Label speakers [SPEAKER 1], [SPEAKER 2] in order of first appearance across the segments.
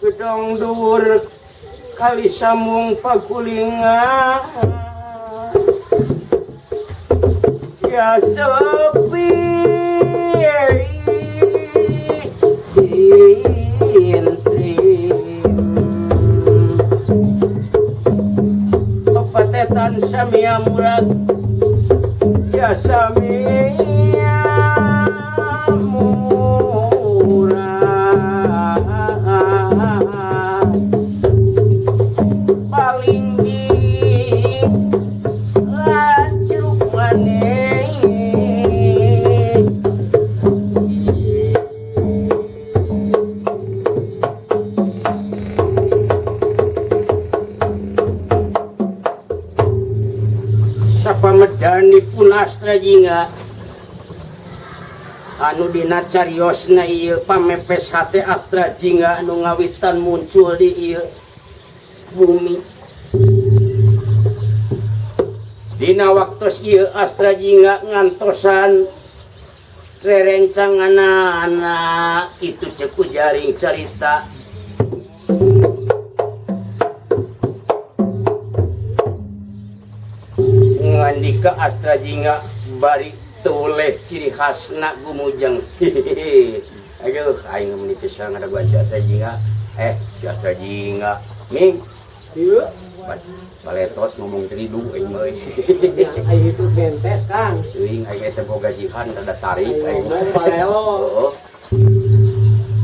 [SPEAKER 1] Gedong dhuwur kali samung pagulingan ya sepi pepatetan samia murad ya samia murad paling di jeruk manis sapamedanipun Astra Jingga anu dina cariosna ieu pamepes hate Astra Jingga anu ngawitan muncul di ieu bumi. Dina waktos ieu Astra Jingga ngantosan rerencanganana kitu ceku jaring carita. Ngandika Astra Jingga bari tuleh ciri khasna gumujeng. Aduh, aing meni teu ngadaguan si Astra Jingga. Si Astra Jingga. Ming.
[SPEAKER 2] Ieu
[SPEAKER 1] baletot ngomong teridu aing mah euy.
[SPEAKER 2] Aing itu bentes, Kang.
[SPEAKER 1] Teuing aing eta boga gajihan rada tarik aing.
[SPEAKER 2] Ngomong balelo.
[SPEAKER 1] Heeh.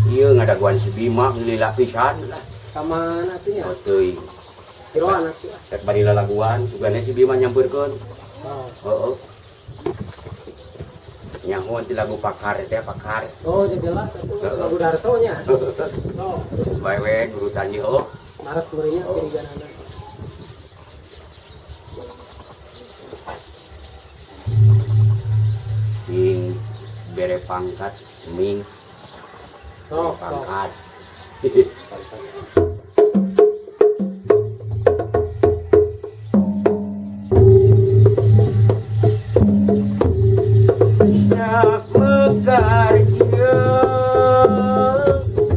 [SPEAKER 1] Ieu ngadaguan si Bima lila pisan lah.
[SPEAKER 2] Ka mana atuh nya?
[SPEAKER 1] Oh, teuing.
[SPEAKER 2] Kiroan atuh.
[SPEAKER 1] Rek bari lalaguan sugane si Bima nyampeurkeun.
[SPEAKER 2] Oh.
[SPEAKER 1] Heeh. Nyaho ti lagu pakar teh pakar.
[SPEAKER 2] Oh, jelas atuh lagu Darso nya. Oh.
[SPEAKER 1] Bae we urutan ieu oh.
[SPEAKER 2] Mares meureunnya piriganana.
[SPEAKER 1] Ming bere pangkat ming.
[SPEAKER 2] Oh,
[SPEAKER 1] pangkat. Mekar jeung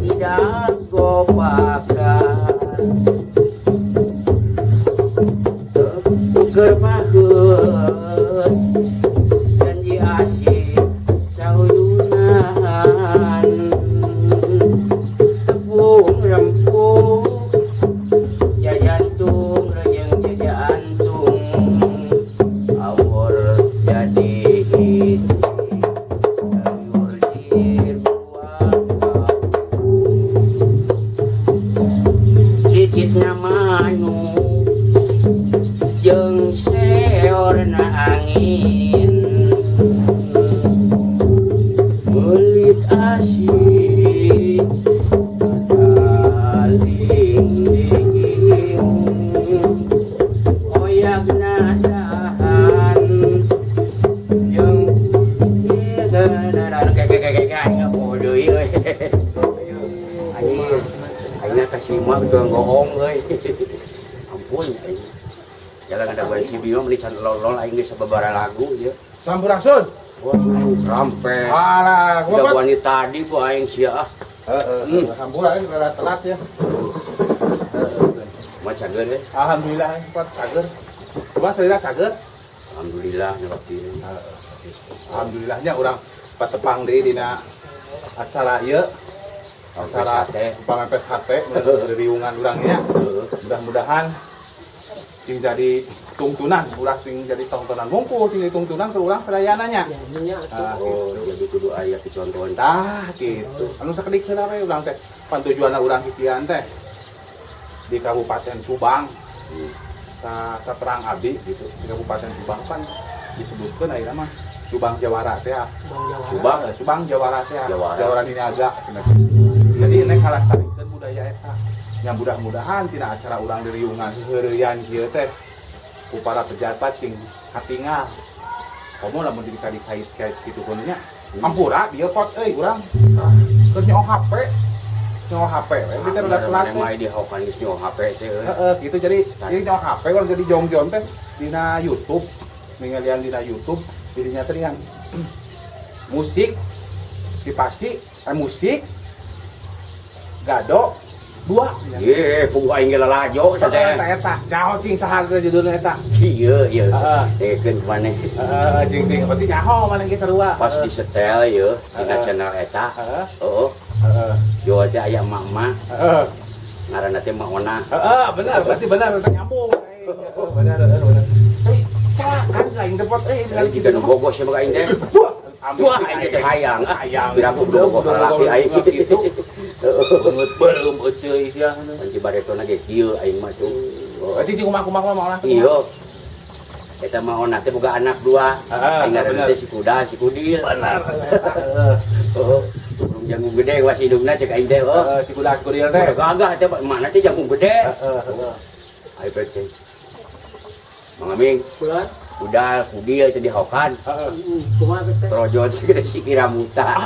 [SPEAKER 1] tidak gopakan tuker paheut janji asih sauyunan tepung rempung jajantung rejeng jajantung awor jadi hiji licitna manu jeung seorna angin meulit asih kaling oyagna dahan jeung gegenaran kekekekek bodoh ieu euy. Aing kasih mah tukang gohong euy. Ampun aing. Jalan ada si Bima meuli can lolol aing geus sababaraha lagu ieu.
[SPEAKER 3] Sampurasun.
[SPEAKER 1] Waduh, rampes.
[SPEAKER 3] Alah,
[SPEAKER 1] udah wanita tadi bu aing sia ah.
[SPEAKER 3] Heeh, sampura aing rada telat ya.
[SPEAKER 1] Mah cager we.
[SPEAKER 3] Alhamdulillah aing kuat cager. Kumaha salira cager?
[SPEAKER 1] Alhamdulillah nyebab ieu.
[SPEAKER 3] Alhamdulillahnya urang patepang deui dina acara ieu. Acara pamepes hate riungan urangnya. Mudah-mudahan sing jadi tungtunan, ulah sing jadi tontonan mungkul, sing jadi tungtunan ke urang sadayana nya.
[SPEAKER 1] Oh, jadi kudu aya picontohan.
[SPEAKER 3] Tah, gitu. Anu sakedik heula we urang teh. Pan tujuanna urang kikian teh di Kabupaten Subang. Saterang abdi gitu. Di Kabupaten Subang pan disebutkeun ayeuna mah Subang Jawara teh.
[SPEAKER 1] Subang,
[SPEAKER 3] Subang Jawara teh. Jawara Ninaga cenah. Jadi nek kalestarikeun budaya eta. Yang mudah-mudahan tina acara urang di riungan heureuyan kieu teh ku para pejabat cing katingal. Komo lamun dikait-kait kitu kudu nya. Hampura dieu pot euy urang. Keur nyaho HP. Nyaho HP we kita udah telat.
[SPEAKER 1] Mah di hokan geus nyaho HP teh euy.
[SPEAKER 3] Heeh, gitu jadi nyaho HP urang jadi jongjon teh dina YouTube. Ningalian dina YouTube dirinya teh dengan musik si pasti musik gado 2.
[SPEAKER 1] Ye, puguh aing ge lalajo teh.
[SPEAKER 3] Eta eta. Nyaho cing saha teh judulna eta.
[SPEAKER 1] Ieu ieu.
[SPEAKER 3] Heeh.
[SPEAKER 1] Dekeun maneh.
[SPEAKER 3] Heeh, cing cing berarti nyaho maneh ge sarua.
[SPEAKER 1] Pas disetel ieu dina channel eta.
[SPEAKER 3] Heeh.
[SPEAKER 1] Heeh.
[SPEAKER 3] Heeh.
[SPEAKER 1] Jual teh aya emak-emak.
[SPEAKER 3] Heeh.
[SPEAKER 1] Ngaranna teh Mak Ona.
[SPEAKER 3] Heeh, bener, berarti bener eta nyambung. Heeh, bener, bener, bener. Tapi calakan sih aing teh pot euy
[SPEAKER 1] Kali
[SPEAKER 3] gitu
[SPEAKER 1] jiga nu bogoh sia mah aing teh. Wah, aing teh hayang.
[SPEAKER 3] Hayang.
[SPEAKER 1] Piraku bogoh lalaki aing
[SPEAKER 3] gitu. Beungeut beureum euceuy sia.
[SPEAKER 1] Panci baretona ge kieu aing mah tuh.
[SPEAKER 3] Cing cing kumaha kumaha Mak Ona.
[SPEAKER 1] Iya. Eta Mak Ona teh boga anak 2.
[SPEAKER 3] Heeh,
[SPEAKER 1] Aing ngaranna
[SPEAKER 3] bener.
[SPEAKER 1] teh si Kuda, si Kudil.
[SPEAKER 3] Bener. Heeh.
[SPEAKER 1] Heeh. Burung jangkung gede was hidungna cek aing teh.
[SPEAKER 3] Heeh, si Kuda si Kudil teh.
[SPEAKER 1] Udah gagah teh mana teh jangkung gede.
[SPEAKER 3] Heeh, heeh.
[SPEAKER 1] Ayo teh. Mang Aming,
[SPEAKER 2] Bulan.
[SPEAKER 1] Kuda, Kudil teh dihokan.
[SPEAKER 3] Heeh.
[SPEAKER 2] Kumaha teh?
[SPEAKER 1] Torojol segede si Kiramuta.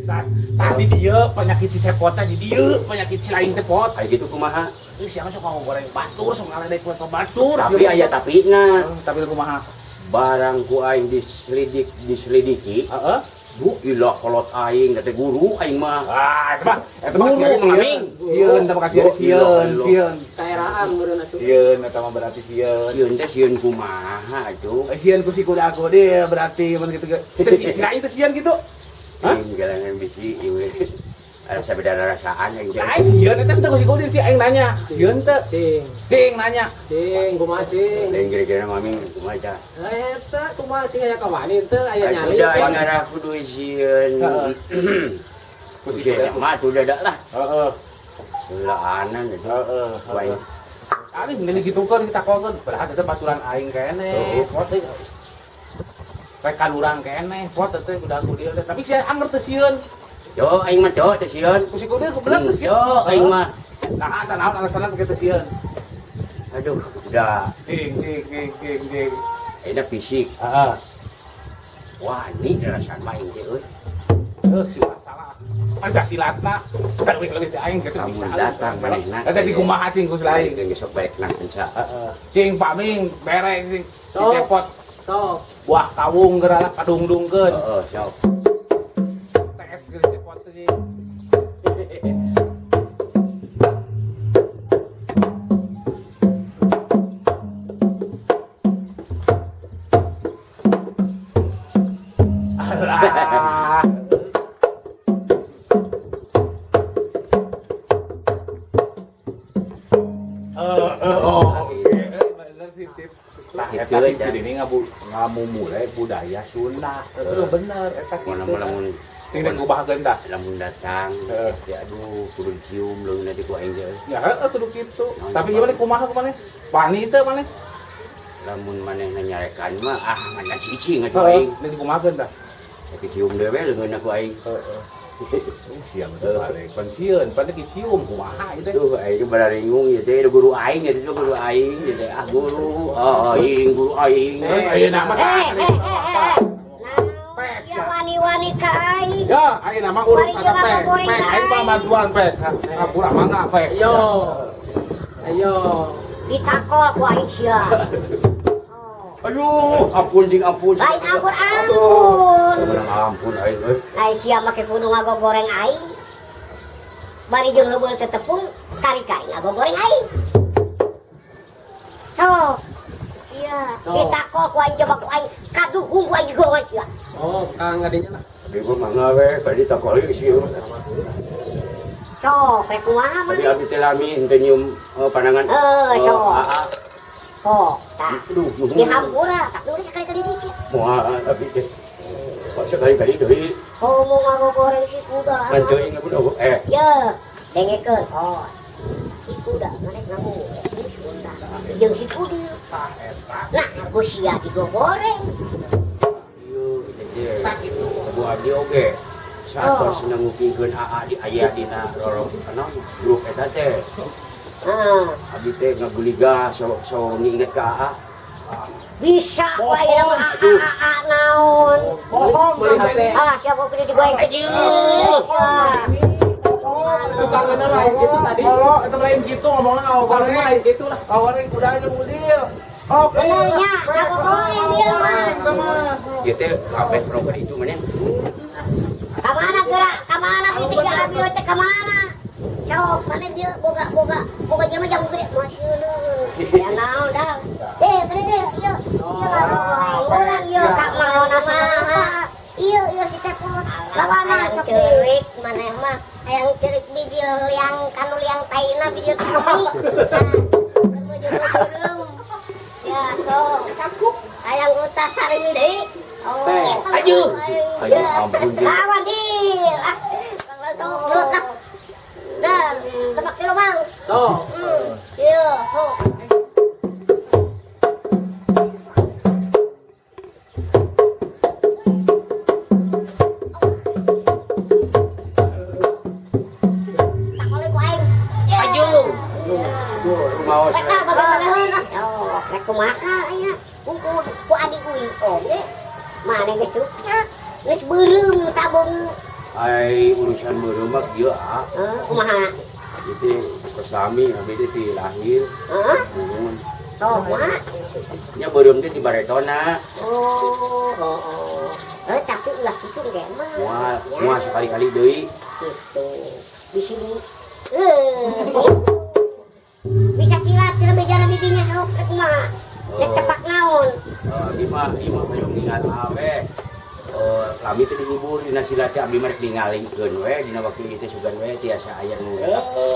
[SPEAKER 3] Tas, tadi dia penyakit si sepotnya di dia penyakit si lain teh pot.
[SPEAKER 1] Kayak gitu kumaha?
[SPEAKER 3] Ih, siapa sok ngoreng batur, sok ngaledek kue ke batur.
[SPEAKER 1] Tapi aya tapina.
[SPEAKER 3] Tapi kumaha?
[SPEAKER 1] Barang ku aing diselidiki.
[SPEAKER 3] Heeh.
[SPEAKER 1] Bu ilah kolot aing teh guru aing mah.
[SPEAKER 3] Ah, eta mah eta mah
[SPEAKER 1] Guru Mang Aming.
[SPEAKER 3] Sieun eta mah sieun sieun sieun.
[SPEAKER 2] Kaeraan meureun atuh.
[SPEAKER 3] Sieun eta mah berarti sieun.
[SPEAKER 1] Sieun teh sieun kumaha atuh?
[SPEAKER 3] Sieun ku si kuda aku dia berarti mun kitu ge. Teu si lain teh sieun kitu. Hah?
[SPEAKER 1] Aing galangan bisi ieu. Ada sabeda rasaan aing teh.
[SPEAKER 3] Aing sieun eta teh ku si kuda si aing nanya. Sieun teu?
[SPEAKER 2] Cing.
[SPEAKER 3] Cing nanya.
[SPEAKER 2] Cing kumaha cing?
[SPEAKER 1] Lain kira-kira Mang Aming kumaha tah?
[SPEAKER 2] Eta kumaha cing aya kawani teu aya nyali.
[SPEAKER 1] Udah aing ngarah kudu sieun.
[SPEAKER 3] Ku si kuda
[SPEAKER 1] mah tuh dadak lah.
[SPEAKER 3] Heeh.
[SPEAKER 1] Heulaanan itu.
[SPEAKER 3] Heeh.
[SPEAKER 1] Wae.
[SPEAKER 3] Ari meuli kitukeun kita kokeun padahal tetep baturan aing keneh. Pot euy. Rekan urang keneh pot teh kuda kudil teh. Tapi sia anger teu sieun.
[SPEAKER 1] Yo aing mah teu sieun.
[SPEAKER 3] Ku si kudil ku bener teu sieun.
[SPEAKER 1] Yo aing mah.
[SPEAKER 3] Nah, tah naon alasanna teh teu sieun?
[SPEAKER 1] Aduh, udah.
[SPEAKER 3] Cing cing cing cing cing.
[SPEAKER 1] Ayeuna fisik.
[SPEAKER 3] Heeh.
[SPEAKER 1] Wah, ini rasaan mah aing teh euy.
[SPEAKER 3] Heuh, si masalah. Pencak silatna. Leuwih-leuwih teh aing sia teh bisa.
[SPEAKER 1] Datang manehna.
[SPEAKER 3] Eta di kumaha cing ku si lain.
[SPEAKER 1] Geus sok barek nang penca.
[SPEAKER 3] Heeh. Cing Pak Ming berek cing. Si cepot.
[SPEAKER 2] Sok.
[SPEAKER 3] Buah kawung geura lah padungdungkeun.
[SPEAKER 1] Heeh, sok.
[SPEAKER 3] Tes geus cepot teh cing. Alah. Nah, eta cing si Dini ngamumule budaya Sunda. Heeh, bener eta kitu.
[SPEAKER 1] Lamun
[SPEAKER 3] cing rek ngubahkeun tah.
[SPEAKER 1] Lamun datang, ya aduh kudu cium leungeun nanti ku aing teh.
[SPEAKER 3] Ya heeh kudu kitu. Tapi ieu mah kumaha kumaha? Wani teu maneh?
[SPEAKER 1] Lamun manehna nyarekan mah ah ngan cicing atuh aing.
[SPEAKER 3] Heeh, dikumahakeun tah?
[SPEAKER 1] Tapi cium deui we leungeun ku aing.
[SPEAKER 3] Heeh. Siang teh balik pan sieun, pan teh cium kumaha ieu teh.
[SPEAKER 1] Duh, aing bararingung ieu teh guru aing ieu teh guru aing ieu teh ah guru aing guru aing.
[SPEAKER 3] Ayeuna mah
[SPEAKER 4] Ya wani-wani ka aing.
[SPEAKER 3] Ya, ayeuna mah urusan pek. Pek aing mah bantuan pek. Ngapura mangga pek.
[SPEAKER 2] Ayo. Ayo.
[SPEAKER 4] Ditakol ku aing sia.
[SPEAKER 1] Aduh, ampun cing ampun.
[SPEAKER 4] Lain ampun ampun.
[SPEAKER 1] Ampun aing euy.
[SPEAKER 4] Ai sia make kudu ngagogoreng aing. Bari jeung leubeul teh tepung, kari-kari ngagogoreng aing. Tuh. Iya, ditakol ku aing coba ku aing kaduhung ku aing digoreng sia.
[SPEAKER 2] Oh, kang ngadinya lah.
[SPEAKER 1] Abi mah mangga we, bari takol ieu sieun.
[SPEAKER 4] Sok, rek kumaha mah.
[SPEAKER 1] Tapi abi teh lami henteu nyium pandangan.
[SPEAKER 4] Heuh, sok. Oh, tah.
[SPEAKER 1] Aduh,
[SPEAKER 4] di hampura, tak dulu sekali-kali di sini.
[SPEAKER 1] Wah, tapi teh. Kok sekali-kali deui.
[SPEAKER 4] Komo ngagoreng si kuda lah.
[SPEAKER 1] Kan teuing lamun eh.
[SPEAKER 4] Ye, dengekeun. Oh. Si kuda ngarek ngagoreng si Sunda. Jeung si kuda.
[SPEAKER 3] Tah eta.
[SPEAKER 4] Nah, ku sia digogoreng.
[SPEAKER 1] Ieu teh.
[SPEAKER 3] Tah kitu.
[SPEAKER 1] Bu abdi oge. Satos nangukikeun aa di aya dina rorong naon grup eta teh.
[SPEAKER 4] Heeh.
[SPEAKER 1] Abi teh ngaguliga so nginget ka aa.
[SPEAKER 4] Bisa wae nama aa naon.
[SPEAKER 3] Bohong
[SPEAKER 4] Ah, siapa kudu digoreng kecil.
[SPEAKER 2] Tukang bener lain gitu tadi.
[SPEAKER 3] Kalau eta lain gitu ngomongna ngagoreng
[SPEAKER 2] lain gitu lah.
[SPEAKER 3] Ngagoreng kuda jeung udil. Oke.
[SPEAKER 4] Benernya ngagoreng ieu mah.
[SPEAKER 1] Ieu teh kabeh program itu maneh.
[SPEAKER 4] Ka mana gerak? Ka mana itu si Abi teh ka mana? Sok mana dia boga boga boga jelema jang gede masieun. Ya naon dah. Eh, gede deh, ieu. Ieu ngagoreng urang ieu ka maona mah. Ieu ieu si Cepot. Lawana sok ceurik maneh mah. Hayang ceurik bijil liang kanu liang taina bijil kopi. Nah, ya sok. Hayang utah sarimi deui. Oh,
[SPEAKER 1] Aduh. Aduh, ampun.
[SPEAKER 4] Lawan dil. Ah, sok gelut ah. Dan tebak tilu mang.
[SPEAKER 2] Sok.
[SPEAKER 4] Ieu, sok. Tak boleh ku aing.
[SPEAKER 1] Aduh. Tuh, rumaos.
[SPEAKER 4] Rek ah, bagaimana ah. Oh, rek kumaha aya. Ku ku adik uing oge. Mana geus sukses, geus beureum tabung.
[SPEAKER 1] Ai urusan beureum mah kieu ah.
[SPEAKER 4] Heuh, kumaha?
[SPEAKER 1] Abi teh kesami, abi teh ti lahir.
[SPEAKER 4] Heeh.
[SPEAKER 1] Nuhun.
[SPEAKER 4] Tuh, kumaha?
[SPEAKER 1] Nya beureum teh ti baretona.
[SPEAKER 4] Oh, oh. Eh, tapi ulah kitu ge mah.
[SPEAKER 1] Moal, moal sekali-kali deui.
[SPEAKER 4] Gitu. Di sini. Bisa silat cenah bejana di dinya sok rek kumaha? Rek tepak naon?
[SPEAKER 1] Abi mah ieu mah hoyong ningal awe. Lami teh dihibur dina silat teh abi mah rek ningalikeun we dina waktu ieu teh sugan we tiasa aya nu.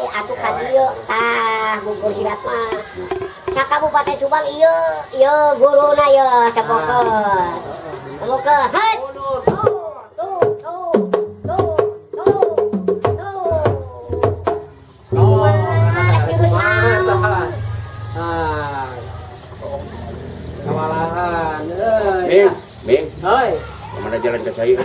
[SPEAKER 4] Atuh ka dieu tah gugur silat mah. Sa Kabupaten Subang ieu ieu guruna ieu tepokeun. Tepokeun. Hei. Tuh, tuh, tuh, tuh, tuh, tuh.
[SPEAKER 2] Oh,
[SPEAKER 4] Rek geus naon?
[SPEAKER 2] Ah. Kawalahan. Euy.
[SPEAKER 1] Ming, Ming,
[SPEAKER 2] Hoi.
[SPEAKER 1] kemana jalan ke saya?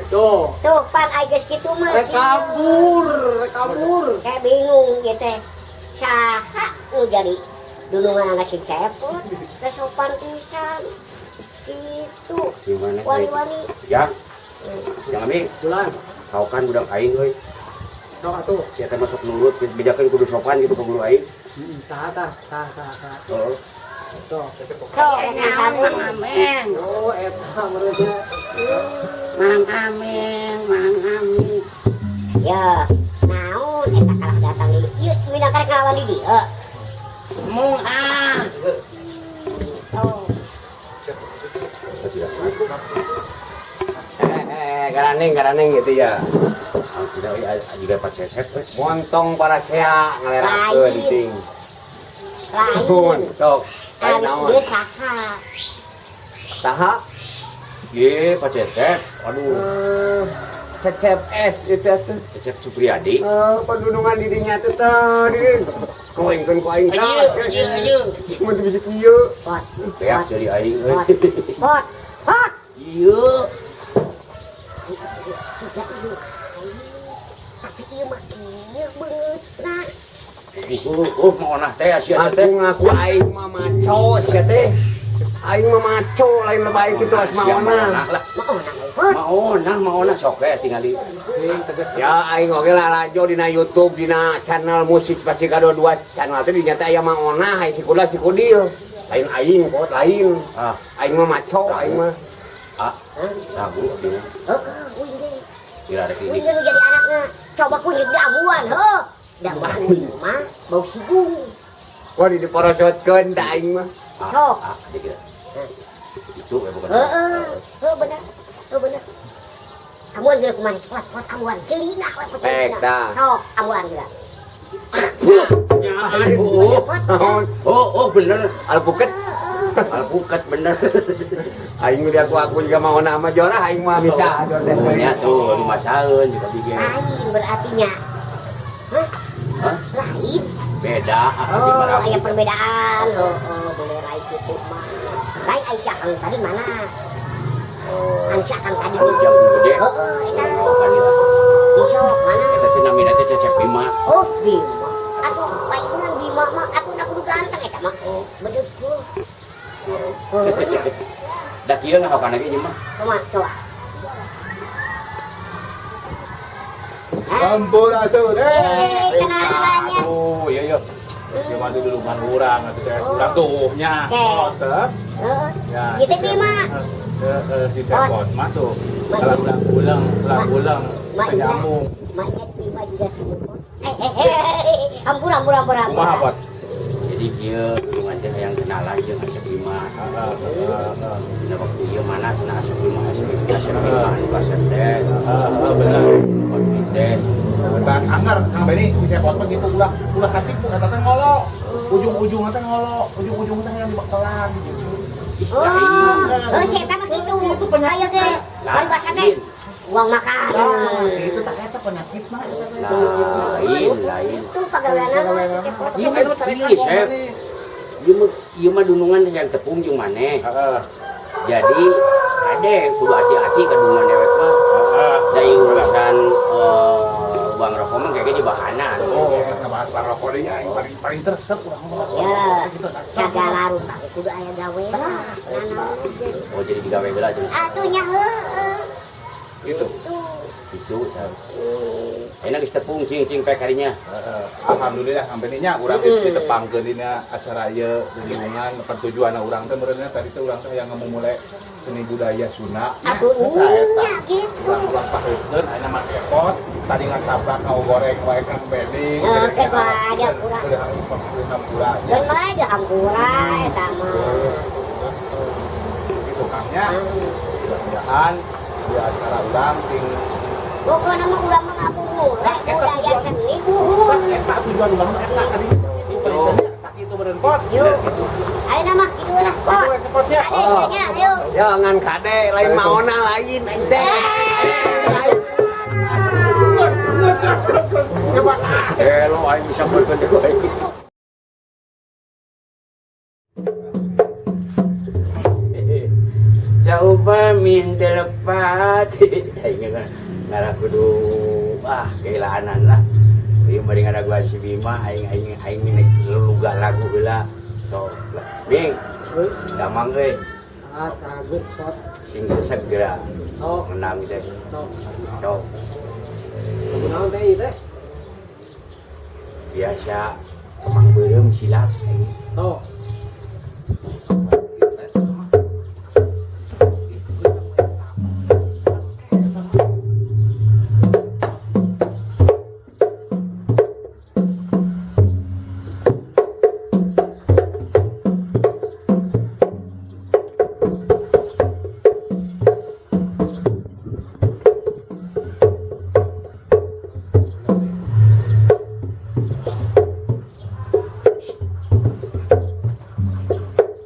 [SPEAKER 2] Tuh.
[SPEAKER 4] Tuh pan ai geus kitu mah.
[SPEAKER 2] Rek kabur, rek kabur.
[SPEAKER 4] Kayak bingung gitu teh. Saha nu jadi dunungan si Cepot, teh sopan pisan. Gitu.
[SPEAKER 1] Gimana?
[SPEAKER 4] Wani-wani.
[SPEAKER 1] Ya. Jangan Ming,
[SPEAKER 2] Pulang.
[SPEAKER 1] kau kan budak aing euy.
[SPEAKER 2] Sok atuh.
[SPEAKER 1] Si eta masuk nurut, bejakeun kudu sopan gitu ke guru aing.
[SPEAKER 2] Heeh, saha tah? Saha saha saha.
[SPEAKER 1] Heeh.
[SPEAKER 2] Tuh.
[SPEAKER 4] Tuh,
[SPEAKER 5] Mang Ameng,
[SPEAKER 2] Oh, eta meureunnya.
[SPEAKER 5] Mang Ameng, Mang Ameng.
[SPEAKER 4] Ya, naon eta kalah datang di ieu mina karek ngalawan di dieu.
[SPEAKER 5] Mung ah.
[SPEAKER 4] Oh,
[SPEAKER 1] Tidak.
[SPEAKER 6] Garaneng garaneng gitu ya.
[SPEAKER 1] Ah, tidak ya juga Pak Cecep we.
[SPEAKER 6] Montong para sea ngalerakeun
[SPEAKER 4] Lain.
[SPEAKER 6] ting.
[SPEAKER 4] lain.
[SPEAKER 6] Sok. Lain
[SPEAKER 4] Ari
[SPEAKER 6] naon?
[SPEAKER 4] ieu saha?
[SPEAKER 6] Saha?
[SPEAKER 1] Ye, Pak Cecep. Aduh,
[SPEAKER 6] Cecep S itu atuh.
[SPEAKER 1] Cecep Supriyadi.
[SPEAKER 6] Padunungan di dinya teh tadi. Koengkeun ku aing
[SPEAKER 5] Ayo, ayo, ayo.
[SPEAKER 6] Cuma teu bisa kieu.
[SPEAKER 4] Pot,
[SPEAKER 1] Beak jadi aing euy.
[SPEAKER 4] pot, pot, pot.
[SPEAKER 1] Ieu.
[SPEAKER 4] Siga ieu aing. Tapi ieu mah kieu beungeutna.
[SPEAKER 1] Mau onah teh sia teh.
[SPEAKER 6] Aku ngaku aing mah maco sia teh. Aing mah maco lain lebay kitu asma
[SPEAKER 1] Ya,
[SPEAKER 6] onah.
[SPEAKER 1] onah lah.
[SPEAKER 4] Maona mah pot.
[SPEAKER 1] Maonah, maonah sok we tingali.
[SPEAKER 2] Ting tegas.
[SPEAKER 6] Ya aing oge lalajo dina YouTube dina channel musik pasti kado dua channel teh dinya teh aya maonah ai si kula si kudil. Lain aing pot lain.
[SPEAKER 1] Ah,
[SPEAKER 6] Aing mah maco aing mah.
[SPEAKER 1] ah. Ragu abdi mah.
[SPEAKER 4] Heeh, uing ge.
[SPEAKER 1] Gila rek
[SPEAKER 4] Uing
[SPEAKER 1] ini.
[SPEAKER 4] ge nu jadi anakna. Coba ku jeung diabuan heuh. Da uing mah bau sigung.
[SPEAKER 6] Wah di diporosotkeun tah aing mah.
[SPEAKER 1] Ah,
[SPEAKER 4] Sok.
[SPEAKER 1] ah, dia kira. Itu we bukan.
[SPEAKER 4] Heeh, heuh bener. Heuh bener. Amuan geura kumaha kuat kuat amuan celina we pot
[SPEAKER 6] Tek,
[SPEAKER 4] celina.
[SPEAKER 6] tah.
[SPEAKER 4] Sok amuan geura.
[SPEAKER 1] Oh,
[SPEAKER 6] Naon?
[SPEAKER 1] oh, bener.
[SPEAKER 6] Alpuket.
[SPEAKER 1] Alpukat bener.
[SPEAKER 6] Aing udah aku juga mau nama jorah aing mah bisa jor teh.
[SPEAKER 1] Ya tuh, dimasakeun juga bikin.
[SPEAKER 4] Lain berarti nya. Hah?
[SPEAKER 1] Hah?
[SPEAKER 4] Lain.
[SPEAKER 1] Beda, ah, di
[SPEAKER 4] Oh,
[SPEAKER 1] mana?
[SPEAKER 4] aya perbedaan. Oh, oh, boleh rai kitu mah. Rai Aisyah kang tadi mana? Aisyah kang tadi.
[SPEAKER 1] Jam gede.
[SPEAKER 4] Heeh, eta.
[SPEAKER 1] Oh,
[SPEAKER 4] Besok mana?
[SPEAKER 1] Eta teh namina teh Cecep Bima.
[SPEAKER 4] Oh, Bima. Atuh paingan Bima mah atuh da kudu ganteng eta mah. Bedeuh. Heeh.
[SPEAKER 1] Da kieu ngahokan ge ieu mah.
[SPEAKER 4] Kumaha coba?
[SPEAKER 3] Sampurasun.
[SPEAKER 4] Eh, kenalannya.
[SPEAKER 3] Oh, iya iya. Ieu mah dulungan urang atuh teh urang tuh nya.
[SPEAKER 4] Oke.
[SPEAKER 3] Tetep.
[SPEAKER 4] Heeh.
[SPEAKER 3] Ya.
[SPEAKER 4] Ieu teh Bima.
[SPEAKER 3] Heeh, si Cepot mah tuh. Ulang ulang ulang ulang
[SPEAKER 4] Mak
[SPEAKER 3] nyamung.
[SPEAKER 4] Mak ingat Bima juga kieu. Ampura ampura ampura.
[SPEAKER 3] Kumaha pot?
[SPEAKER 1] Jadi kieu dunungan teh hayang kenalan jeung Asep Bima. Dina waktu ieu mana cenah Asep Bima Asep Bima anu kasep teh.
[SPEAKER 3] Heeh, bener.
[SPEAKER 1] Pot teh.
[SPEAKER 3] Tah anggar Kang Beni si Cepot mah gitu ulah ulah katipu eta teh ngolo. Ujung-ujungna teh ngolo, ujung-ujungna teh yang dibekelan gitu.
[SPEAKER 1] Ih,
[SPEAKER 4] Oh,
[SPEAKER 1] lain.
[SPEAKER 4] oh si eta mah kitu. Aya ge. Paribasa teh uang makan.
[SPEAKER 3] Nah, itu tak eta penyakit mah eta teh.
[SPEAKER 1] Lain, lain.
[SPEAKER 4] Itu pagaweana mah si Cepot.
[SPEAKER 3] Ieu mah carekan
[SPEAKER 1] Ih, Sep. Ieu mah dunungan yang tepung jeung maneh.
[SPEAKER 3] Heeh.
[SPEAKER 1] Jadi kade kudu hati-hati ka dunungan dewek mah.
[SPEAKER 3] Heeh.
[SPEAKER 1] Dari urusan uang rokok mah kayaknya di bahanan.
[SPEAKER 3] Oh, geus ngabahas rokok deui aing paling paling teresep urang mah.
[SPEAKER 4] Ya.
[SPEAKER 3] Gitu.
[SPEAKER 4] Sagala rupa ge kudu aya gaweana. Nanaon ge.
[SPEAKER 1] Oh, jadi digawe heula cenah.
[SPEAKER 4] Atuh nya heueuh.
[SPEAKER 3] Gitu.
[SPEAKER 1] Itu. Enak geus tepung cing-cing pek harinya.
[SPEAKER 3] Heeh. Alhamdulillah Kang Beni nya urang ditepangkeun dina acara ieu lingkungan pertujuanna urang teh meureunna tadi teh urang teh yang ngamumule seni budaya Sunda.
[SPEAKER 4] Atuh nya gitu.
[SPEAKER 3] Urang ulang paheutkeun ayeuna mah Cepot tadi ngacaprak ngagoreng wae Kang Beni.
[SPEAKER 4] Oke, bae hampura.
[SPEAKER 3] Udah hampura.
[SPEAKER 4] Geun bae da hampura eta mah.
[SPEAKER 3] Gitu Kang nya. Mudah-mudahan di acara urang sing
[SPEAKER 4] Pokokna mah urang mah ngabumule budaya seni buhun.
[SPEAKER 3] Eta tujuan urang mah eta tadi itu. Eta kitu meureun pot.
[SPEAKER 4] Yuk. Ayeuna mah kitu lah, Pot.
[SPEAKER 3] Cepotnya.
[SPEAKER 4] Kade nya, yuk.
[SPEAKER 6] Ya ngan kade lain maona lain aing teh. Lain.
[SPEAKER 1] Eh, lo aing bisa berkeun deui aing. Coba minta lepat. Aing ngarah kudu ah keilaanan lah. Ieu bari ngadaguan si Bima aing aing aing minek leluga lagu heula. Sok lah. Bing, damang euy.
[SPEAKER 2] Ah, cagut pot.
[SPEAKER 1] Sing segera
[SPEAKER 2] Sok,
[SPEAKER 1] menang teh.
[SPEAKER 2] sok.
[SPEAKER 1] Sok
[SPEAKER 2] Lagu naon teh ieu teh?
[SPEAKER 1] biasa kemang beureum silat aing.
[SPEAKER 2] Sok.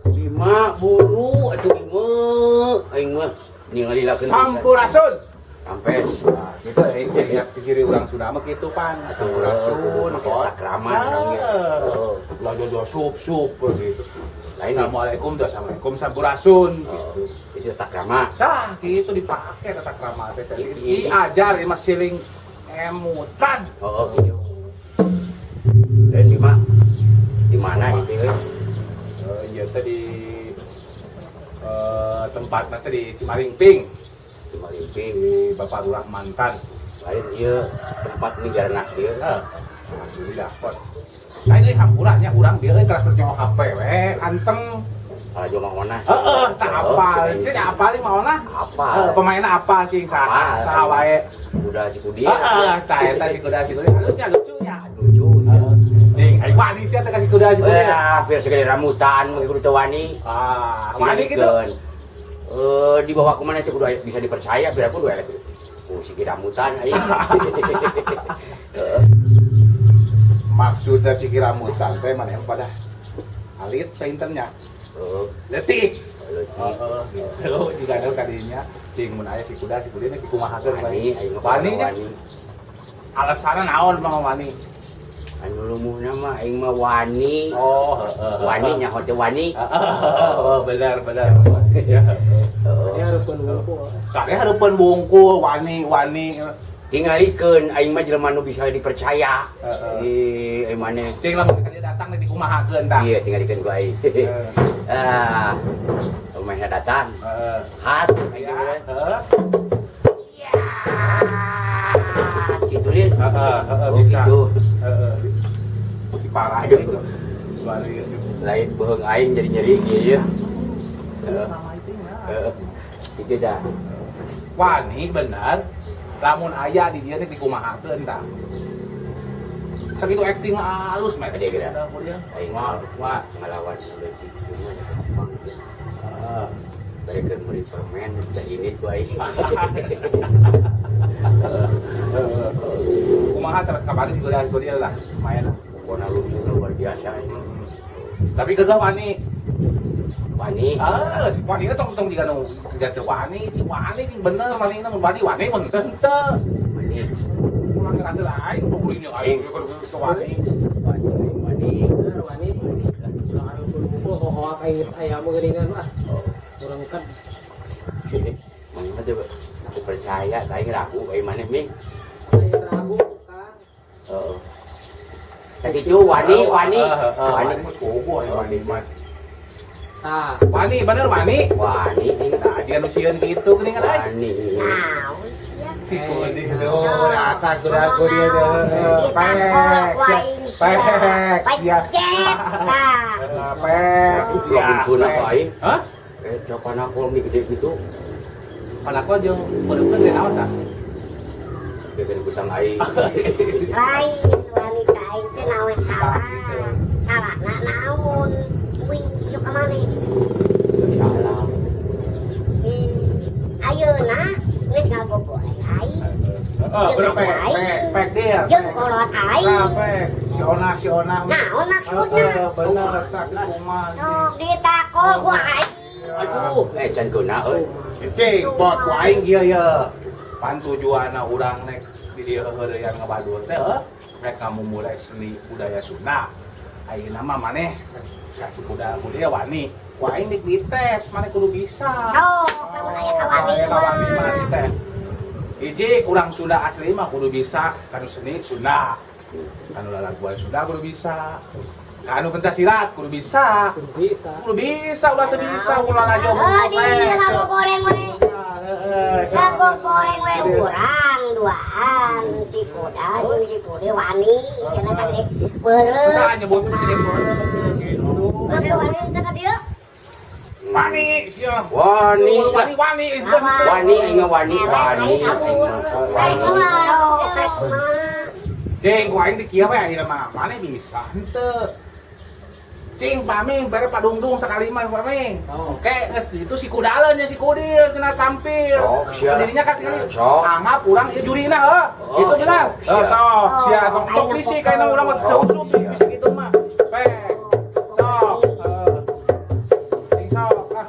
[SPEAKER 1] Bima buru atuh Bima aing mah ningali lakeun.
[SPEAKER 3] Sampurasun.
[SPEAKER 1] Ampes.
[SPEAKER 3] Nah, gitu ya ciri urang Sunda mah kitu pan. Sampurasun,
[SPEAKER 1] Make takraman orangnya.
[SPEAKER 3] Lah jojo sup sup gitu.
[SPEAKER 1] Lain.
[SPEAKER 3] Assalamualaikum, dah assalamualaikum sampurasun
[SPEAKER 1] Oh,
[SPEAKER 3] gitu.
[SPEAKER 1] itu takrama.
[SPEAKER 3] Tah, gitu dipake tata krama teh. Jadi diajar ieu mah siling emutan.
[SPEAKER 1] Oh, gitu. Dan Bima di mana itu euy?
[SPEAKER 3] Ieu teh di tempatna teh di Cimaringping,
[SPEAKER 1] Di Marimping.
[SPEAKER 3] di Bapak Lurah Mantan.
[SPEAKER 1] Lain ieu tempat negara ieu.
[SPEAKER 3] Alhamdulillah pot. Lain euy hampuranya urang dieu euy kelas nyawa HP we anteng.
[SPEAKER 1] Kalau jo mah ona.
[SPEAKER 3] Heeh, tak apal. Sih apal ieu mah ona.
[SPEAKER 1] Apal.
[SPEAKER 3] Heuh, pemainna apal cing saha
[SPEAKER 1] Apal.
[SPEAKER 3] saha wae.
[SPEAKER 1] Udah si Kudi.
[SPEAKER 3] Heeh, tah eta si kuda si kuda. Halusnya lucunya.
[SPEAKER 1] Lucu ya.
[SPEAKER 3] Cing, aing wani sia teh ka si kuda si kuda.
[SPEAKER 1] Wah, biar segede rambutan mah kudu teu wani.
[SPEAKER 3] Ah, wani gitu.
[SPEAKER 1] Eh, dibawa ke mana itu kudu bisa dipercaya biar aku dua elek. Oh, si rambutan aing. Heeh.
[SPEAKER 3] Maksudna si rambutan teh maneh pada alit teh internya.
[SPEAKER 1] Heeh.
[SPEAKER 3] Leutik.
[SPEAKER 1] Leutik.
[SPEAKER 3] Heeh, gitu. Jika ada kadinya cing mun aya si kuda si kuda nya dikumahakeun
[SPEAKER 1] Wani, aing mah
[SPEAKER 3] Wani nya
[SPEAKER 1] wani.
[SPEAKER 3] alasanna naon mah wani?
[SPEAKER 1] Anu lumuhna mah aing mah wani.
[SPEAKER 3] Oh, heeh.
[SPEAKER 1] Wani nyaho teh wani.
[SPEAKER 3] Heeh, benar benar. Ya.
[SPEAKER 2] Tadi hareupeun wungkul.
[SPEAKER 3] Kade hareupeun bungkul wani wani.
[SPEAKER 1] Tingalikeun aing mah jelema nu bisa dipercaya.
[SPEAKER 3] Heeh.
[SPEAKER 1] Ih, aing maneh.
[SPEAKER 3] Cing lamun ka dia datang dikumahakeun tah.
[SPEAKER 1] Iya, tingalikeun ku aing.
[SPEAKER 3] Heeh.
[SPEAKER 1] Ah. Rumahnya datang.
[SPEAKER 3] Heeh.
[SPEAKER 1] Hat, aing
[SPEAKER 3] Ya,
[SPEAKER 1] teh.
[SPEAKER 3] heeh.
[SPEAKER 1] Gitu lin.
[SPEAKER 3] Heeh, heeh
[SPEAKER 1] Oh,
[SPEAKER 3] bisa.
[SPEAKER 1] gitu.
[SPEAKER 3] Heeh. Parah
[SPEAKER 1] Aduh.
[SPEAKER 3] gitu. Bari
[SPEAKER 1] Lain bohong aing jadi nyeri kieu ya. Heeh. Heeh. Itu dah.
[SPEAKER 3] Wani bener. Lamun aya di dieu teh dikumahakeun tah. Sakitu acting halus mah
[SPEAKER 1] Gede, gede.
[SPEAKER 3] Aing mah mah
[SPEAKER 1] ngalawan leutik mah gampang. Heeh. Barikan beri permen teh ini ku aing.
[SPEAKER 3] Kumaha terus kabari si godean lah lumayan lah.
[SPEAKER 1] Pokona lucu luar biasa ini.
[SPEAKER 3] Tapi kagak wani.
[SPEAKER 1] Wani.
[SPEAKER 3] Ah, si wani tong tong jiga nu teu wani, si wani cing bener wani na mun badi wani mun teu.
[SPEAKER 1] Wani.
[SPEAKER 3] Kurang ngerasa lah aing kulinya aing teu wani.
[SPEAKER 1] Wani wani.
[SPEAKER 2] Bener wani. Ulah anu kumpul hohoak aing geus aya mah geuningan mah. Urang kan.
[SPEAKER 1] Mana mah teu percaya aing ragu aing maneh ming.
[SPEAKER 2] Aing ragu kan.
[SPEAKER 1] Heeh. Tadi itu wani wani.
[SPEAKER 3] Wani mah gogo aing wani mah.
[SPEAKER 2] Tah,
[SPEAKER 3] wani bener wani.
[SPEAKER 1] Wani
[SPEAKER 3] nah, jika nu sieun kitu geuningan aing.
[SPEAKER 1] Wani.
[SPEAKER 4] Naon sia?
[SPEAKER 3] Si kundi tuh, atas kuda kuda dia. Pek, pek, sia. Pek, sia.
[SPEAKER 1] Pun apa aing?
[SPEAKER 3] Hah?
[SPEAKER 1] Coba panakol nih gede gitu.
[SPEAKER 3] Panakol jeung peureupkeun teh naon tah?
[SPEAKER 1] Gede gutang aing.
[SPEAKER 4] Lain wanita aing teh naon salah. Salahna naon? Wing kieu ka maneh?
[SPEAKER 1] Salah.
[SPEAKER 4] Ayeuna geus ngagogoreng aing.
[SPEAKER 3] Heeh, bener pek, pek, pek dia.
[SPEAKER 4] Jeung kolot aing.
[SPEAKER 3] Pek, si Ona, si Ona.
[SPEAKER 4] Naon maksudna?
[SPEAKER 3] Bener, tak kumaha.
[SPEAKER 4] Sok ditakol ku aing.
[SPEAKER 1] Aduh, can keuna euy.
[SPEAKER 3] Cicing, pot ku aing ieu ye. Pan tujuanna urang nek di dieu heureyan ngabadur teh heuh, rek ngamumule seni budaya Sunda. Ayeuna mah maneh kasih kuda kuda wani. Ku aing dik dites, maneh kudu bisa.
[SPEAKER 4] Oh, lamun aya kawani
[SPEAKER 3] mah dites. Hiji urang Sunda asli mah kudu bisa kanu seni Sunda. Kanu lalaguan Sunda kudu bisa. Kanu pencak silat kudu bisa.
[SPEAKER 2] Kudu bisa.
[SPEAKER 3] Kudu bisa ulah teu bisa ulah lajo.
[SPEAKER 4] Oh, di lagu goreng we. Lagu goreng we urang duaan si kuda jeung si kuda wani cenah teh gede beureum.
[SPEAKER 3] Tah nyebut si beureum gitu.
[SPEAKER 4] Wani teh ka dieu.
[SPEAKER 3] Wani sia.
[SPEAKER 1] Wani.
[SPEAKER 3] Wani wani.
[SPEAKER 1] Wani aing wani wani.
[SPEAKER 3] Cing ku aing teh kieu we ayeuna mah. Maneh bisa henteu. Cing paming bare padungdung sakali mah paming. Oke, geus itu si kudaleun nya si kudil cenah tampil. Dirinya kan kali anggap urang ieu jurina heuh. Gitu benar. Heuh sok sia tong tong bisi kaena urang mah teu usum bisi kitu mah. Pek. Sok. Cing sok ah.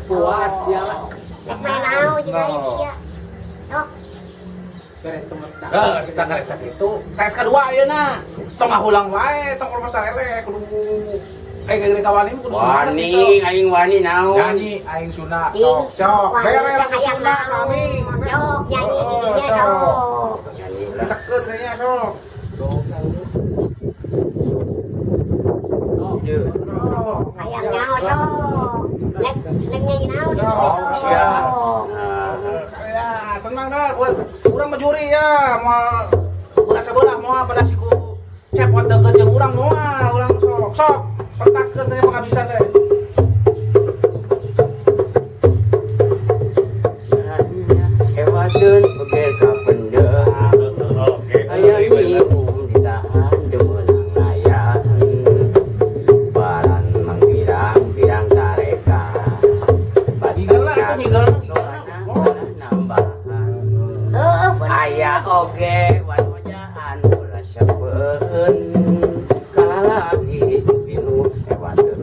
[SPEAKER 2] Puas ya lah.
[SPEAKER 4] Main naon juga aing sia. Tok.
[SPEAKER 2] Beres sumedang.
[SPEAKER 3] Heeh, kita karek sakitu. Tes kedua ayeuna. Tong ngahulang wae, tong rumah sarere kudu gede kawani kudu semangat.
[SPEAKER 1] Wani aing wani naon.
[SPEAKER 3] Nyanyi aing Sunda. Sok sok. Bere lagu Sunda kami.
[SPEAKER 4] Sok nyanyi di dinya sok.
[SPEAKER 1] Nyanyi lah.
[SPEAKER 3] Ditekeun kayaknya sok.
[SPEAKER 2] Sok.
[SPEAKER 4] Hayang nyaho sok. Nek nyanyi naon.
[SPEAKER 1] Oh, sia.
[SPEAKER 3] Ya, tenang dah. Urang mah juri ya, moal ulah sabelah moal pada siku cepot deukeut jeung urang moal, urang sok. Sok, pentaskeun teh penghabisan teh.
[SPEAKER 1] Hewateun oge kapendem.
[SPEAKER 3] Oke.
[SPEAKER 1] Aya minum ditahan teu meunang layan. Baran mangpirang pirang tareka.
[SPEAKER 3] Ngigeulna itu ngigeulna.
[SPEAKER 1] Nambahan. Aya oge wajaan ulah sepeun. Kalalaki pinu hewateun.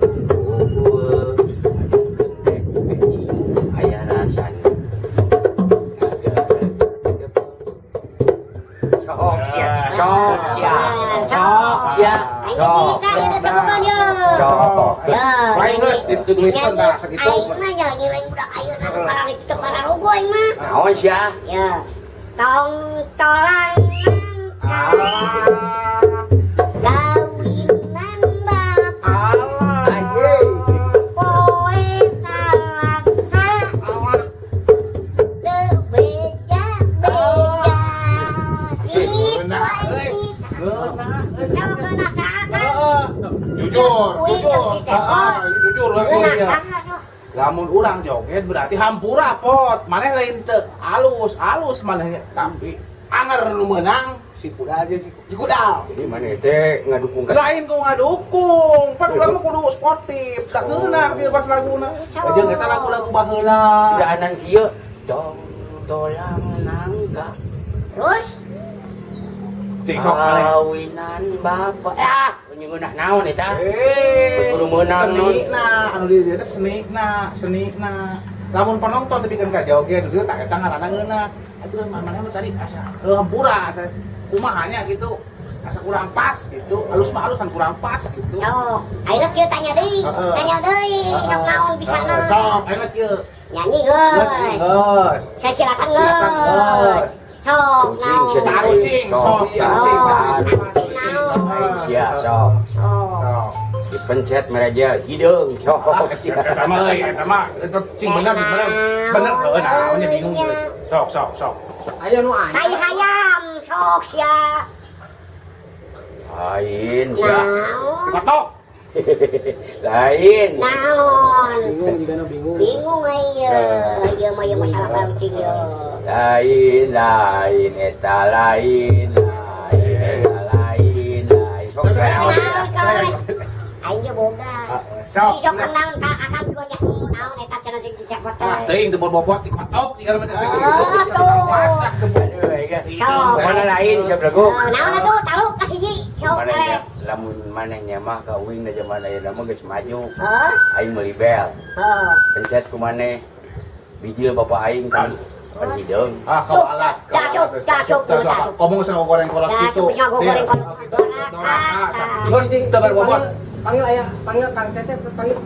[SPEAKER 1] Sok sia. Sok sia. Sok sia.
[SPEAKER 4] Aing
[SPEAKER 1] Sok.
[SPEAKER 4] bisa ieu tegukan ye.
[SPEAKER 1] Sok.
[SPEAKER 4] Ya.
[SPEAKER 3] Lain geus dituliskeun tah sakitu.
[SPEAKER 4] Aing mah nyanyi lain budak ayeuna nu karari teu pararugu aing mah.
[SPEAKER 1] Naon sia?
[SPEAKER 4] Ya. Tong tolang
[SPEAKER 3] Ah.
[SPEAKER 4] kawinan bapak
[SPEAKER 3] Alah.
[SPEAKER 4] poe Salasa teu beja beja gitu aing bisa.
[SPEAKER 3] Geunah euy.
[SPEAKER 4] Sok geunah saha kan?
[SPEAKER 3] Heeh. Jujur,
[SPEAKER 4] Uing
[SPEAKER 3] jujur.
[SPEAKER 4] jeung si Cepot.
[SPEAKER 3] Heeh, jujur we
[SPEAKER 4] Geunah
[SPEAKER 3] iya.
[SPEAKER 4] saha sok?
[SPEAKER 3] Lamun urang joget berarti hampura pot. Maneh lain teu alus, alus manehnya. Tapi anger nu meunang si Kudal jeung si Kudal.
[SPEAKER 1] Jadi mana teh ngadukung ka
[SPEAKER 3] Lain ku ngadukung, pan urang mah kudu sportif, da geunah bieu pas laguna. Jeung eta lagu-lagu baheula.
[SPEAKER 1] Daanan kieu tong tolang nangka
[SPEAKER 4] Terus
[SPEAKER 3] Cik sok maneh.
[SPEAKER 1] kawinan bapak. Ah, nyeungeunah naon eta?
[SPEAKER 3] Eh,
[SPEAKER 1] Kudu meunang,
[SPEAKER 3] seni na, anu di dieu teh seni na, seni na. Lamun penonton tepikeun ka joget dieu tak eta ngaranna ngeunah. Atuh maneh mah tadi asa hampura teh. Kumaha nya gitu. Asa kurang pas gitu. Halus mah halus kan kurang pas gitu.
[SPEAKER 4] Sok, ayeuna kieu tanya deui,
[SPEAKER 3] Heeh.
[SPEAKER 4] tanya deui, sok naon bisa
[SPEAKER 3] Heeh,
[SPEAKER 4] na.
[SPEAKER 3] Sok, ayeuna kieu.
[SPEAKER 4] Nyanyi
[SPEAKER 3] Geus,
[SPEAKER 4] geus.
[SPEAKER 3] geus.
[SPEAKER 4] Saya silakan
[SPEAKER 3] Silakan,
[SPEAKER 4] geus.
[SPEAKER 3] geus.
[SPEAKER 4] Sok
[SPEAKER 1] Kucing,
[SPEAKER 4] naon.
[SPEAKER 1] siapa?
[SPEAKER 3] Tarucing, sok, tarucing.
[SPEAKER 4] Tarucing naon.
[SPEAKER 1] Aing sia sok.
[SPEAKER 4] Sok.
[SPEAKER 3] Sok.
[SPEAKER 1] Dipencet meraja hideung sok sia.
[SPEAKER 3] Eta mah euy, eta mah eta cing bener, cing bener. Bener heuh naonnya bingung. Sok, sok, sok.
[SPEAKER 2] Aya nu anyar.
[SPEAKER 4] Tai hayam sok sia.
[SPEAKER 1] Lain sia.
[SPEAKER 4] Naon?
[SPEAKER 3] Dikotok.
[SPEAKER 1] Lain.
[SPEAKER 4] Naon?
[SPEAKER 2] Bingung juga nu bingung.
[SPEAKER 4] Bingung aing ye. Ieu mah ieu masalah parucing ye.
[SPEAKER 1] Lain, lain eta lain, lain eta lain, lain. Sok
[SPEAKER 4] Naon kalau aing ge boga.
[SPEAKER 3] Sok.
[SPEAKER 4] Sok naon ka akang juga nya naon eta cenah jeung dicepot
[SPEAKER 3] Ah,
[SPEAKER 4] teh.
[SPEAKER 3] teuing teu bobot dikotok tinggal mah.
[SPEAKER 4] Ah, tuh.
[SPEAKER 3] Pas lah teu.
[SPEAKER 1] Aduh, aing.
[SPEAKER 4] Sok.
[SPEAKER 1] Mana lain sia belagu?
[SPEAKER 4] Naon atuh taruh ka hiji sok
[SPEAKER 1] Mana
[SPEAKER 4] eleh.
[SPEAKER 1] nya lamun maneh nya mah ka uing da zaman ayeuna mah geus maju.
[SPEAKER 4] Heuh?
[SPEAKER 1] Aing meuli bel.
[SPEAKER 4] Heuh.
[SPEAKER 1] Pencet ku maneh. Bijil bapak aing kan pan hideung.
[SPEAKER 3] Ah, kau alat.
[SPEAKER 4] Dasuk, dasuk, dasuk.
[SPEAKER 3] Kamu geus goreng kolot
[SPEAKER 4] Dasuk
[SPEAKER 3] gitu.
[SPEAKER 4] bisa goreng kolot. Doraka.
[SPEAKER 3] Geus teu berbobot.
[SPEAKER 2] Panggil aya, panggil Kang Cecep, panggil.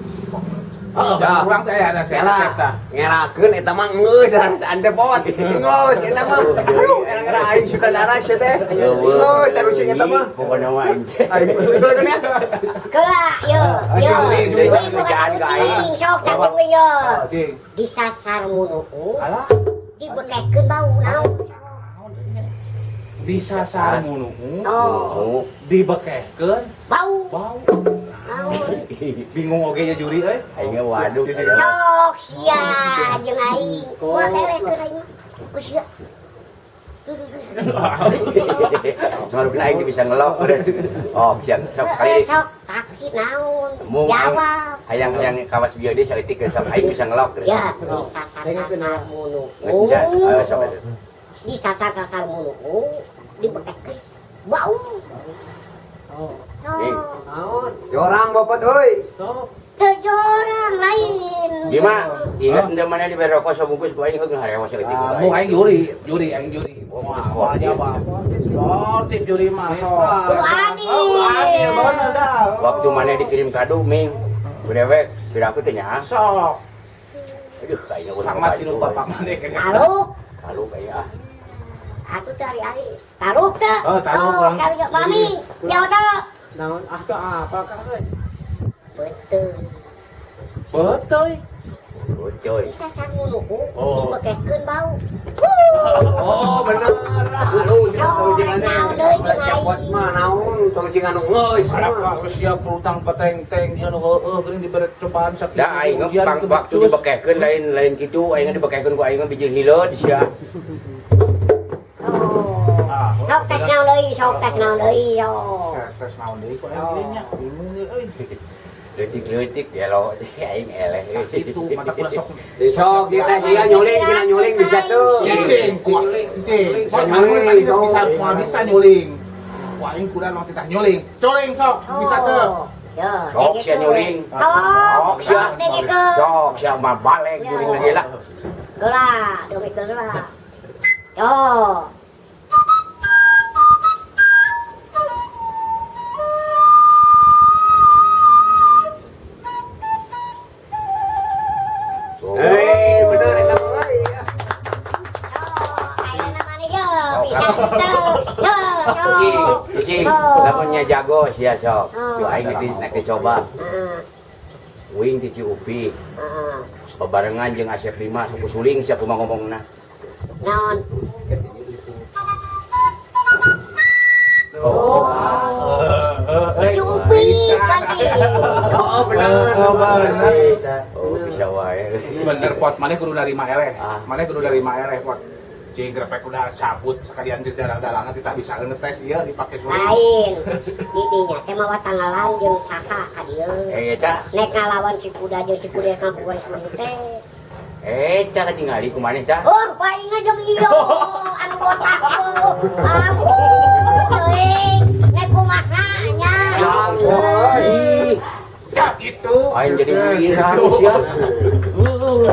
[SPEAKER 3] Heeh, urang teh aya
[SPEAKER 6] Bela,
[SPEAKER 3] resep tah.
[SPEAKER 6] ngerakeun eta mah geus ante pot. Geus eta mah. Aduh, era-era aing sutradara sia teh. Geus tarucing eta mah.
[SPEAKER 1] Pokona mah aing teh.
[SPEAKER 6] Aing betul kan ya?
[SPEAKER 4] Keula ye, ye.
[SPEAKER 3] Juli, Juli.
[SPEAKER 4] Wih, bukan
[SPEAKER 1] Kerjaan ka aing.
[SPEAKER 4] kucing, sok cacing we ye.
[SPEAKER 3] Cing.
[SPEAKER 4] Disasar munu,
[SPEAKER 3] Alah,
[SPEAKER 4] dibekehkeun bau naon.
[SPEAKER 3] disasar munu,
[SPEAKER 4] Oh,
[SPEAKER 1] Oh.
[SPEAKER 3] dibekehkeun
[SPEAKER 4] bau.
[SPEAKER 3] bau.
[SPEAKER 4] Naon.
[SPEAKER 3] Bingung oge nya juri euy.
[SPEAKER 1] Aing ge waduh.
[SPEAKER 4] Sok sia jeung aing. Moal elehkeun aing mah. Ku sia. Duh, duh, duh.
[SPEAKER 1] Soalnya aing teh bisa ngelok. Oh, siap sok
[SPEAKER 4] Heeh,
[SPEAKER 1] kali.
[SPEAKER 4] sok taksi naon.
[SPEAKER 1] Mung
[SPEAKER 4] Jawab.
[SPEAKER 1] hayang-hayang kawas bieu deui saeutik sok aing bisa ngelok.
[SPEAKER 4] Ya, disasar-sasar munu.
[SPEAKER 1] Geus bisa. Ayo sok atuh.
[SPEAKER 4] Disasar-sasar munu, dibekehkeun bau.
[SPEAKER 2] Oh,
[SPEAKER 1] Nih.
[SPEAKER 4] Oh.
[SPEAKER 2] naon?
[SPEAKER 6] Jorang bopot euy.
[SPEAKER 2] Sok.
[SPEAKER 4] Teu jorang lain.
[SPEAKER 1] Gimana? Ingat ende mana di rokok sabungkus ku aing heuh harewa saeutik.
[SPEAKER 3] Ah, mau aing juri, juri aing juri. Moal jawab. Sportif juri mah.
[SPEAKER 4] Kudu adil.
[SPEAKER 3] Oh, kudu adil bener dah.
[SPEAKER 1] Waktu mana dikirim kado ming. Ku dewek, tidak aku teh nya.
[SPEAKER 3] Sok.
[SPEAKER 1] Aduh, kayaknya urang
[SPEAKER 3] Sangat tilu bapak maneh kayaknya.
[SPEAKER 4] Taruk.
[SPEAKER 1] Taruk kayak ah.
[SPEAKER 4] Atuh teh ari-ari. Taruk teh.
[SPEAKER 3] Oh, taruk,
[SPEAKER 4] Oh,
[SPEAKER 3] urang.
[SPEAKER 4] taruk mami. Jauh teh.
[SPEAKER 2] Naon? Ah, teu apa Kang euy?
[SPEAKER 4] Betul.
[SPEAKER 3] Betul.
[SPEAKER 1] Betul.
[SPEAKER 4] Disasar munu,
[SPEAKER 3] Oh.
[SPEAKER 4] dibekehkeun bau.
[SPEAKER 6] Oh, bener. Aduh,
[SPEAKER 4] Sok, naon deui jeung
[SPEAKER 6] Cepot
[SPEAKER 4] aing.
[SPEAKER 6] mah naon tong cing anu geus.
[SPEAKER 3] Arab geus siap utang peteng-teng dia nu heueuh geuning dibere cobaan sakitu.
[SPEAKER 1] Da aing
[SPEAKER 3] ujian
[SPEAKER 1] pang
[SPEAKER 3] teu
[SPEAKER 1] waktu
[SPEAKER 3] becus.
[SPEAKER 1] dibekehkeun lain lain kitu, aing dibekehkeun ku aing bijil hileud sia.
[SPEAKER 4] Oh.
[SPEAKER 3] Ah,
[SPEAKER 4] Sok tes naon deui, sok tes naon deui, sok.
[SPEAKER 3] Tes naon deui kok aing nya bingung deui euy.
[SPEAKER 1] Leutik-leutik ya lo aing eleh.
[SPEAKER 3] Itu mata kula sok.
[SPEAKER 6] Sok kita sia nyuling, sia nyuling bisa tuh.
[SPEAKER 3] Cicing, kuat cicing. Sok anu
[SPEAKER 6] Nyuling,
[SPEAKER 3] tadi geus bisa
[SPEAKER 6] sok.
[SPEAKER 3] moal bisa nyuling. Ku aing kuda nu titah nyuling. Coling sok bisa teu.
[SPEAKER 4] Ya,
[SPEAKER 1] Sok sia nyuling.
[SPEAKER 4] Sok,
[SPEAKER 1] Sok sia.
[SPEAKER 4] sok dengekeun.
[SPEAKER 1] Sok sia mah balik nyuling lagi lah.
[SPEAKER 4] Geura, demi geura. Tuh.
[SPEAKER 1] Cing, cing, lamunnya jago sia sok.
[SPEAKER 4] Oh.
[SPEAKER 1] Yo aing di nek coba.
[SPEAKER 4] Heeh.
[SPEAKER 1] Uing ti Ciupi,
[SPEAKER 4] Heeh.
[SPEAKER 1] bebarengan jeung Asep Lima suku suling sia kumaha ngomongna.
[SPEAKER 4] Naon?
[SPEAKER 1] Oh,
[SPEAKER 4] Cupi berarti.
[SPEAKER 1] oh bener.
[SPEAKER 2] Oh, bener. Bisa.
[SPEAKER 1] Oh, bisa wae.
[SPEAKER 3] Bener pot, mana kudu narima eleh.
[SPEAKER 1] Ah.
[SPEAKER 3] Mana kudu narima eleh pot. Cing grepek udah cabut sekalian di dalang-dalangan tidak bisa ngetes ieu dipake suling.
[SPEAKER 4] Lain. Di dinya teh mawa tanggalan jeung saha ka dieu.
[SPEAKER 1] Eh, eta,
[SPEAKER 4] Nek ngalawan si kuda jeung si kuda kampung suling teh.
[SPEAKER 1] eta katingali kumaneh tah?
[SPEAKER 4] Oh, palingan jeung ieu anu botak tuh. Ampun teuing. Nek kumaha nya.
[SPEAKER 1] Ih,
[SPEAKER 3] Ya gitu.
[SPEAKER 1] aing jadi wirang sia.
[SPEAKER 2] Uh.